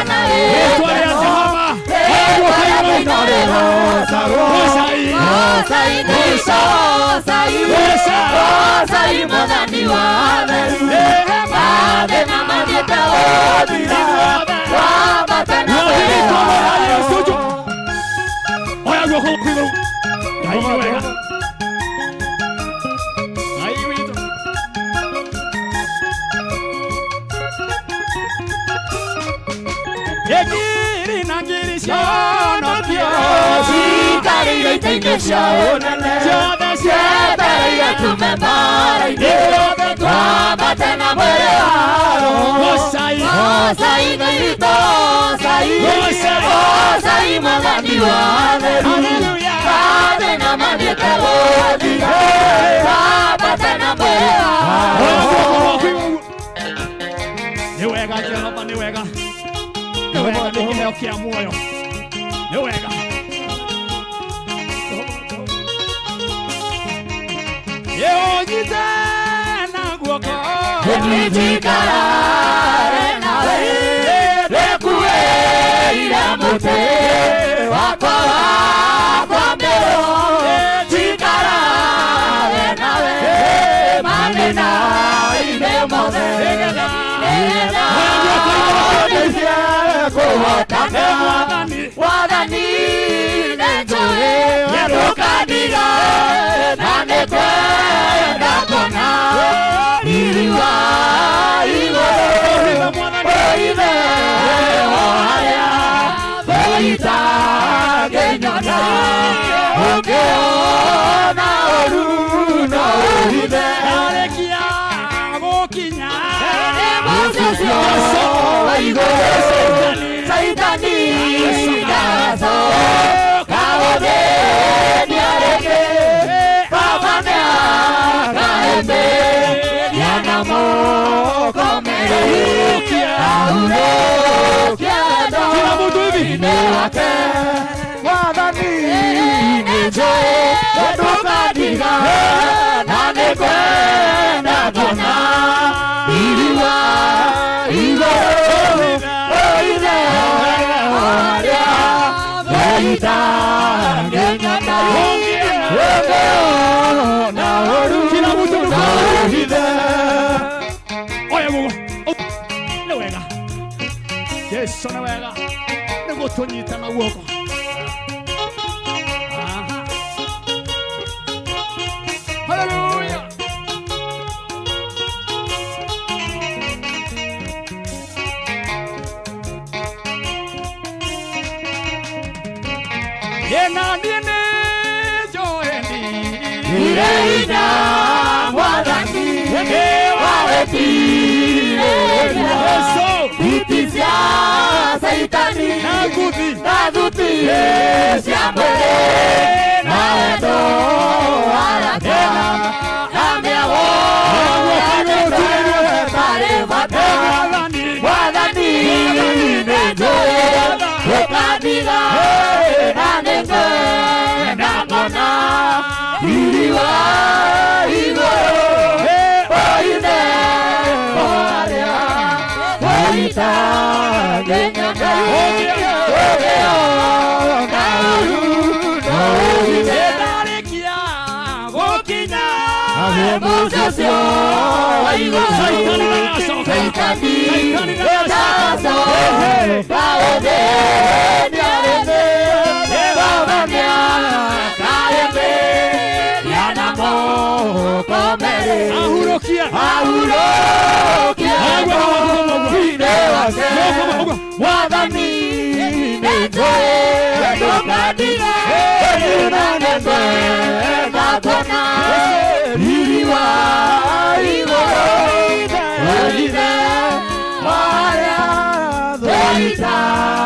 na Rĩtwa rĩa gĩkeno. Jehova. Oya guoko igũrũ. Goocai. Goocai Ngai, goocai. Gooca. Goocai Mwathani wa atheru. Mathĩna mathiĩte gũthira. Twambate na Rũthiri mwĩrĩ tũmũ wa na Yesu Roho. juu. Oya guoko igũrũ. Ngai nĩ wega. Ngai witũ. Ngiri na ngiri cionokio. Cikarĩire itĩ-inĩ cia ũnene. Ciothe cia Cietereire tume mbaara-inĩ. Ithuothe Twambate na mwĩrĩ wa Roho. Goocai. Goocai Ngai witũ, goocai. Goocai. Goocai Mwathani wa atheru. Hallelujah. Mathĩna mathiĩte gũthira. Twambate na mwĩrĩ wa Oya Roho. guoko gwaku igũrũ. Nĩ wega Jehova, nĩ wega. Nĩ wega nĩ kĩheo kĩa muoyo. Nĩ wega. Ĩũnyite na guoko. Nĩnjikarare nawe, ndĩkuĩire mũtĩ wakwa wa kwambĩrwo. Njikarage nawe mathĩna-inĩ mothe, nĩgetha ũndeithie kũhotana. Ĩ Mwathani. Wathani nĩnjũĩ ndũkandiga, na nĩngwenda kuona riri wa igũrũ. Ũhithe Mwathani. Ũithe o harĩa ũitangĩnyona, ũngĩona ũru no ũhithe. Ndarĩkia gũkinya. Mũciĩ ũcio wa igũrũ, Saitani ndacoka gũthĩnia rĩngĩ. Baba nĩakahĩmbĩria na moko merĩ. Ahurũkia Kila mtu hivi. ngoro-inĩ wake. Mwathani nĩnjũĩ ndũkandiga, na nĩngwenda kuona riri wa igũrũ. Ũithe harĩa ũitangĩnyona, ũngĩona ũru Kila mtu no mkono. ũhithe. Oya guoko. Nĩ wega. Yesu nĩ wega. Nĩ gũtũnyita na guoko. Aha. Hallelujah. Ĩ na niĩ nĩ njũĩ Ire hinya Mwathani wawĩtirĩria Yesu. hiti cia Saitani Na nguthi. na thuti cia mwĩrĩ na wendo waraka na mĩago ya Jesũ marĩ bata. Mwathani. Mwathani nĩnjũĩ ndũkandiga, na nĩngwenda kuona riri wa igũrũ. Ũithe harĩa ũitangĩnyona, ũngĩona ũru no ũhithe. Ndarĩkia gũkinya. Mũciĩ ũcio wa igũrũ, Saitani ndagacoka. Saitani Saitani ndagacoka. ndagacoka gũthĩnia rĩngĩ. Baba nĩakahĩmbĩria na moko merĩ. Ahurũkia. Ahurũkia ngoro-inĩ wake. Mwathani nĩnjũĩ ndũkandiga, na nĩngwenda kuona riri wa igũrũ. Ũithe harĩa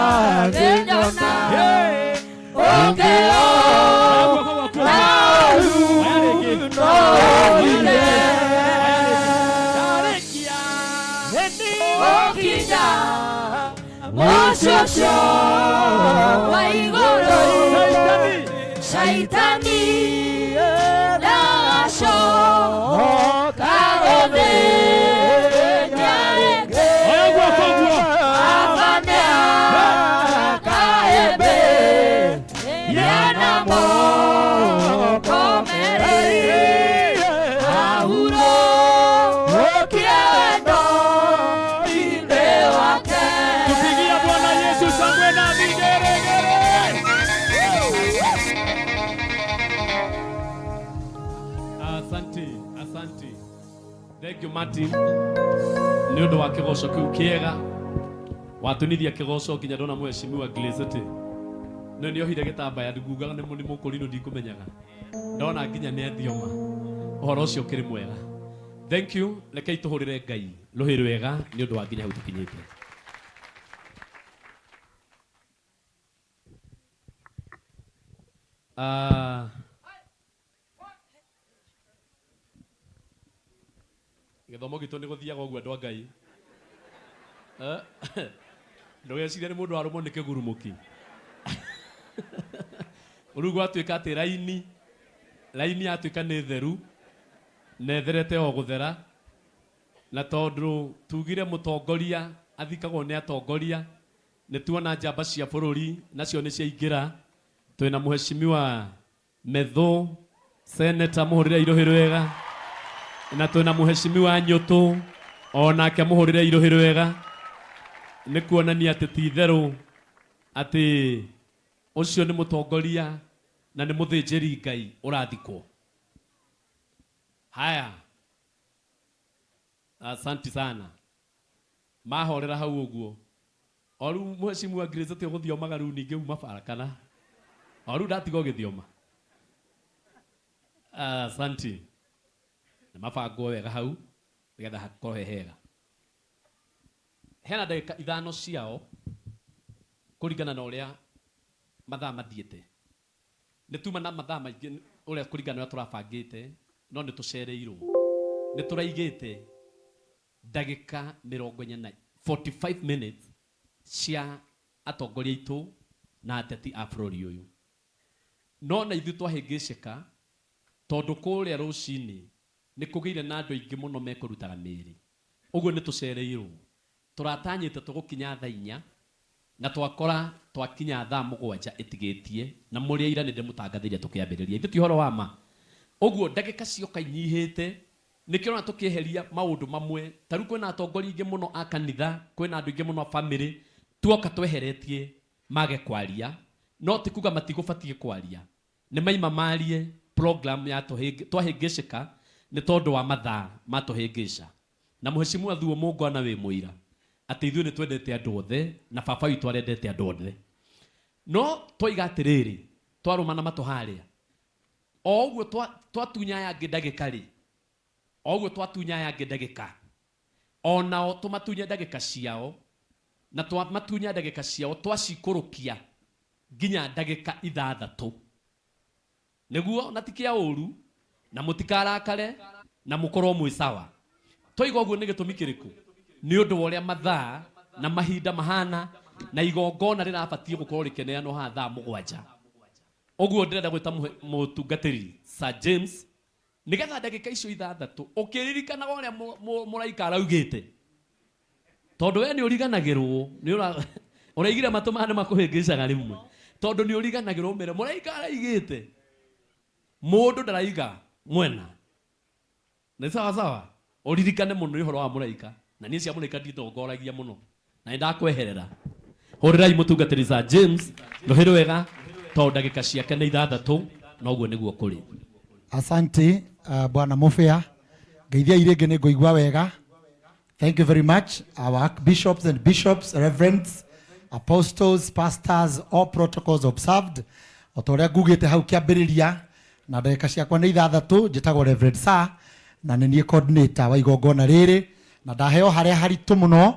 ũitangĩnyona, ũngĩona ũru no ũhithe. Ndarĩkia. Gũkinya mũciĩ ũcio wa igũrũ, Saitani. Saitani ndacoka gũthĩnia rĩngĩ. Oya guoko guo. Baba Asante, asante. Thank you Martin. Nĩ ũndũ wa kĩgoco kĩu kĩega. Watunithia kĩgoco nginya ndona mheshimiwa Glazeti. No nĩ ohire gĩtambaya ngugaga nĩ nĩ mũkũrinũ ndikũmenyaga. Ndona nginya nĩ athioma. Ũhoro ũcio ũkĩrĩ mwega. Thank you. Rekei tũhũrĩre Ngai rũhĩ rwega nĩ ũndũ wa nginya hau tũkinyĩte. Ah, gĩthomo gitũ nĩ gũthiaga ũguo andũ a Ngai. Eh, ndũgecirie nĩ mũndũ warũmwo nĩ kĩgurumũki. Rĩu gwatuĩka atĩ raini raini yatuĩka nĩ theru na ĩtherete o gũthera. Na tondũ tugire mũtongoria athikagwo nĩ atongoria, nĩ tuona njamba cia bũrũri nacio nĩ ciaingĩra. Twĩna mheshimiwa Methu, senator mũhũrĩre irũhĩ rwega, na twĩna mheshimiwa Nyũtũ onake mũhũrĩre irũhĩ rwega. Nĩ kuonania atĩ ti itherũ atĩ ũcio nĩ mũtongoria na nĩ mũthĩnjĩri Ngai ũrathikwo. Haya. Asanti sana. Mahorera hau ũguo. O rĩu mheshimiwa Grace atĩ ũgũthiomaga rĩu ningĩ uma bara kana? O rĩu ndatiga ũgĩthioma. Asanti. Nĩ mabangwo wega hau nĩgetha hakorwo he hega. Hena ndagĩka ithano ciao kũringana na ũrĩa mathaa mathiĩte. Nĩ tuma na mathaa maingĩ ũrĩa kũringana na ũrĩa tũrabangĩte, no nĩ tũcereirwo. Nĩ tũraigĩte ndagĩka mĩrongo ĩnya na 45 minutes cia atongoria aitũ na ateti a bũrũri ũyũ. No na ithuĩ twahĩngĩcĩka tondũ kũrĩa rũcinĩ nĩ kũgĩire na andũ aingĩ mũno mekũrutaga mĩĩrĩ. Ũguo nĩ tũcereirwo. Tũratanyĩte tũgũkinya thaa inya na twakora twakinya thaa mũgwanja ĩtigĩtie na mũrĩ aira nĩ ndĩmũtangathĩire tũkĩambĩrĩria. Ithe ti ũhoro wa ma? Ũguo ndagĩka cioka inyihĩte nĩkĩo ũrona tũkĩeheria maũndũ mamwe. Ta rĩu kwĩna atongoria aingĩ mũno a kanitha, kwĩna andũ aingĩ mũno a famĩlĩ tuoka tweheretie mage kwaria, no ti kuga matigũbatiĩ kwaria. Nĩ maima marie program ya twahĩngĩcĩka nĩ tondũ wa mathaa matũhĩngĩca. Na Mheshimiwa Thuo Mũngwana wĩ mũira atĩ ithuĩ nĩ twendete andũ othe na baba witũ arendete andũ othe. No twoiga atĩrĩrĩ, twarũmana matũ harĩa, o ũguo twatunya aya angĩ ndagĩka rĩ, o ũguo twatunya aya angĩ ndagĩka, o nao tũmatunye ndagĩka ciao, na twamatunya ndagĩka ciao twacikũrũkia nginya ndagĩka ithathatũ. Nĩguo, na ti kĩa ũũru, na mũtikarakare, na mũkorwo mwĩ sawa. Twoiga ũguo nĩ gĩtũmi kĩrĩkũ? Nĩ ũndũ wa ũrĩa mathaa na mahinda mahana, na igongona rĩrabatiĩ gũkorwo rĩkĩneanwo haha thaa mũgwanja. Ũguo ndĩrenda gwĩta mũtungatĩri Sir James, nĩgetha ndagĩka icio ithathatũ ũkĩririkanaga ũrĩa mũraika araugĩte, tondũ we nĩ ũriganagĩrwo, nĩ ũraigire matũ maya nĩ makũhĩngĩcaga rĩmwe, tondũ nĩ ũriganagĩrwo ũmere mũraika araigĩte mũndũ ndaraiga mwena. Nĩ sawa sawa, ũririkane mũno nĩ ũhoro wa mũraika, na niĩ cia mũraika nditongoragia mũno na nĩ ndakweherera. Hũrĩrai mũtungatĩri Sir James rũhĩ rwega, tondũ ndagĩka ciake nĩ ithathatũ, na ũguo nĩguo kũrĩ. Asante bwana Mufia, ngeithiai rĩngĩ nĩ ngũigua wega. Thank you very much, our archbishops and bishops, reverends, apostles, pastors, all protocols observed. O ta ũrĩa ngugĩte hau kĩambĩrĩria, na ndagĩka ciakwa nĩ ithathatũ, njĩtagwo Reverend Sir, na nĩ niĩ coordinator wa igongona rĩrĩ, na ndaheo harĩa haritũ mũno,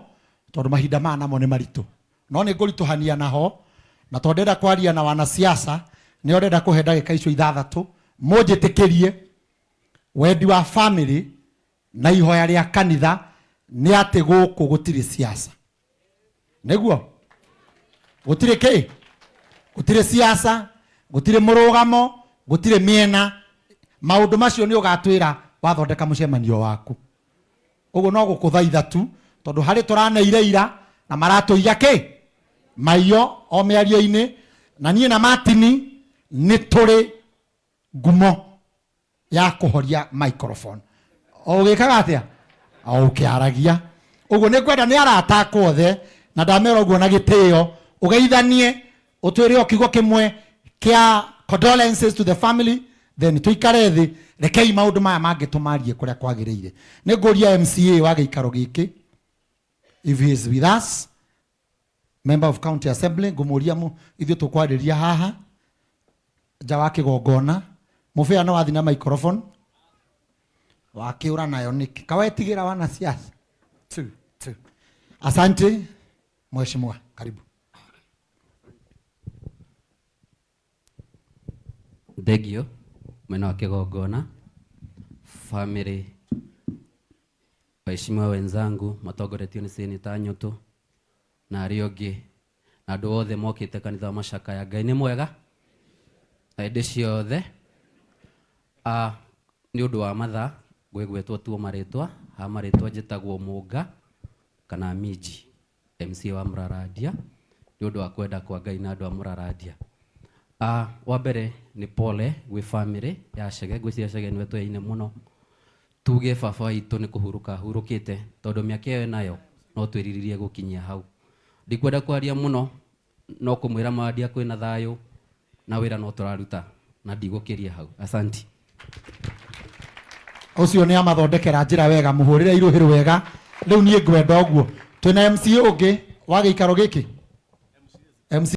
tondũ mahinda maya namo nĩ maritũ. No nĩ ngũritũhania naho, na tondũ ndĩrenda kwaria na wanasiasa, nĩo ndĩrenda kũhe ndagĩka icio ithathatũ, mũnjĩtĩkĩrie, wendi wa family na ihoya rĩa kanitha nĩ atĩ gũkũ gũtirĩ siasa. Nĩguo? Gũtirĩ kĩ? Gũtirĩ siasa, gũtirĩ mũrũgamo, gũtirĩ mĩena. Maũndũ macio nĩ ũgatwĩra wathondeka mũcemanio waku. Ũguo no gũkũthaitha tu, tondũ harĩ tũraneire ira na maratũiya kĩ? Maiyo o mĩario-inĩ. Na niĩ na Martini nĩ tũrĩ ngumo ya kũhoria microphone. O ũgĩkaga atĩa? O ũkĩaragia. Ũguo nĩ ngwenda nĩ arata akwa othe, na ndamera ũguo na gĩtĩo, ũgeithanie, ũtwĩre o kiugo kĩmwe kĩa condolences to the family, Then tũikare thĩ, rekei maũndũ maya mangĩ tũmarie kũrĩa kwagĩrĩire. Nĩ ngũria MCA wa gĩikaro gĩkĩ, if he is with us, member of county assembly, ngũmũria ithuĩ tũkwarĩria haha nja wa kĩgongona. Mũbĩa no wathi na microphone wakĩũra nayo nĩkĩ kawetigĩra wanasiasa? Two, two. Asante mheshimiwa, karibu. Thengio mwena wa kĩgongona, family, waheshimiwa wenzangu matongoretio nĩ Seneta Nyũtũ na arĩa ũngĩ na andũ othe mokĩte kanitha wa Macakaya. Ngai nĩ mwega na hĩndĩ ciothe. Nĩ ũndũ wa mathaa gwĩgwetwo tuo marĩtwa, ha marĩtwa njĩtagwo Mũnga kana Minji, MC wa Mũrarandia, nĩ ũndũ wa kwenda kwa Ngai na andũ a Mũrarandia. Wa mbere nĩ pole gwĩ family ya Chege, ngwĩciria Chege nĩwe tweine mũno. Tuge baba witũ nĩ kũhurũka ahurũkĩte, tondũ mĩaka ĩyo nayo no twĩrirĩrie gũkinyia hau. Ndikwenda kwaria mũno, no kũmwĩra Mawandia kwĩna thayũ na wĩra no tũraruta na ndigũkĩria hau. Asanti. Ũcio nĩ amathondekera njĩra wega, mũhũrĩre irũhĩ wega. Rĩu niĩ ngwenda ũguo twĩna MCA ũngĩ wa gĩikaro gĩkĩ, MC.